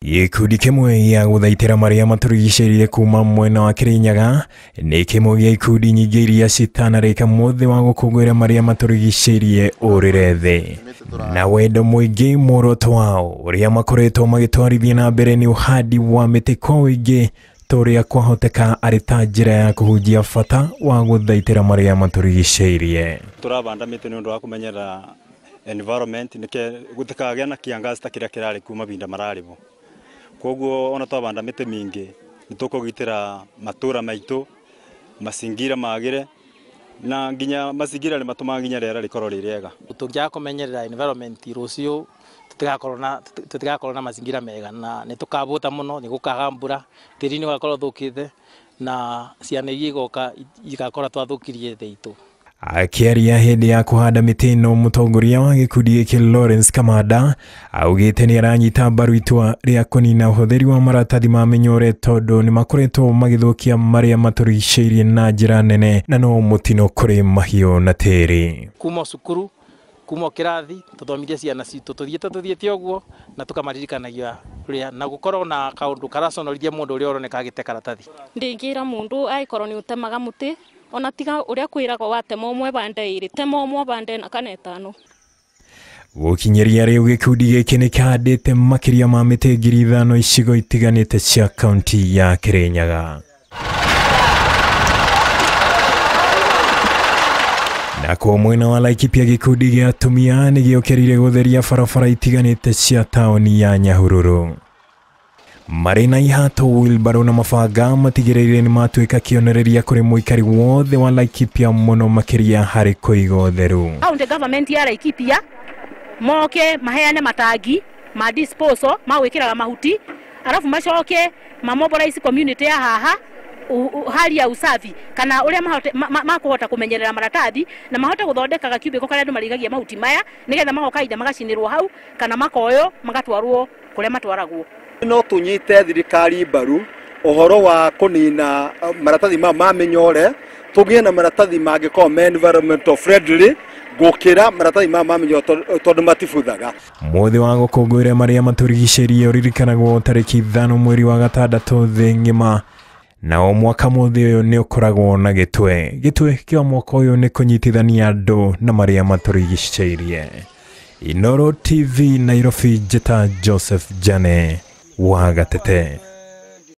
Gĩkundi kĩmwe gĩa gũthaitĩra marĩa matũrigicĩirie kuma mwena wa Kirinyaga nĩ kĩmwe gĩa ikundi nyingĩ iria citanarĩka mũthĩ wa gũkũngũĩra marĩa matũrigicĩirie ũrĩre thĩ na wendo mũingĩ. Muoroto wao ũrĩa makoretwo magĩtwarithia na mbere nĩ ũhandi wa mĩtĩ kwa ũingĩ ta ũrĩa kwahoteka arĩ ta njĩra ya kũhunjia bata wa gũthaitĩra marĩa matũrigicĩirie. Tũravanda mĩtĩ nĩ ũndũ wa kũmenyerera environment nĩke gũtikagĩa na kĩangazi ta kĩrĩa kĩrarĩ kuo mahinda mararĩ bo. Koguo ona twavanda mĩtĩ mĩingĩ nĩ tũkũgitĩra matũra maitũ, macingira magĩre na nginya macingira nĩ matũmaga nginya rĩera rĩkorwo rĩ rĩega. Tũngĩaga kũmenyerera environment rũciũ tũtigakorwo na mazingira mega na nĩ tũkabũta mũno, nĩ gũkaga mbura, tĩri nĩ ũgakorwo ũthũkĩte na ciana iria igoka igakora twathũkirie thĩ itũ. Akĩaria hĩndĩ ya kũhanda mĩtĩ ĩno, mũtongoria wa gĩkundi gĩkĩ Lawrence Kamanda augĩte nĩ aranyita mbaru itua rĩa kũnina ũhũthĩri wa maratathi ma mĩnyore tondũ nĩ makoretwo magĩthũkia marĩa matũrigicĩirie na njĩra nene na no mũtino kũrĩ mahiũ na tĩri. Kuma cukuru kuma kĩrathi tũthomithie ciana citũ tũthiĩte ũguo na tũkamaririkanagia ũrĩa na gũkorwo na kaũndũ karaconorithia mũndũ ũrĩa ũroneka agĩte karatathi. Ndingĩra mũndũ angĩkorwo nĩ ũtemaga mũtĩ ona tiga ũrĩa kwĩragwo watema ũmwe bande ĩrĩ, tema ũmwe bande ĩna kana ĩtano. Gũkinyĩria rĩu gĩkundi gĩkĩ nĩ kĩhandĩte makĩria ma mĩtĩ 5,000 icigo itiganĩte cia kaunti ya Kirinyaga. Na kwa mwena wa Laikipia gĩkundi gĩa atumia nĩ gĩũkĩrĩire gũtheria barabara itiganĩte cia taũni ya Nyahururu. Marĩ na ihato, wheelbarrow na mabanga matigĩrĩire nĩ matuĩka kĩonereria kũrĩ mũikari wothe wa Laikipia mũno makĩria harĩ kũiga ũtheru. County government ya Laikipia moke maheane matangi ma disposal ma gwĩkĩraga mahuti arabu macoke ma mobilize community ya haha hali ya usafi kana ũrĩa makuhota kũmenyerera maratathi na mahote gũthondekaga cubicle karĩa andũ marigagia mahuti maya nĩgetha magoka ida magacinĩrwo hau kana makoyo magatwarwo kũrĩa matwaragwo. No tũnyite thirikari mbaru ũhoro wa kũnina maratathi ma mĩnyore, tũgĩe na maratathi mangĩkorwo me environmental friendly gũkĩra maratathi ma mĩnyore tondũ matibuthaga. Mũthĩ wa gũkũngũĩra marĩa matũrigicĩirie ũririkanagwo tarĩki 5 mweri wa 6 thĩ ng'ima, na o mwaka mũthĩ ũyũ nĩ ũkoragwo na gĩtwe. Gĩtwe kĩa mwaka ũyũ nĩ kũnyitithania andũ na marĩa matũrigicĩirie. Inooro TV Nairobi, njĩta Joseph Jane wa Gatete.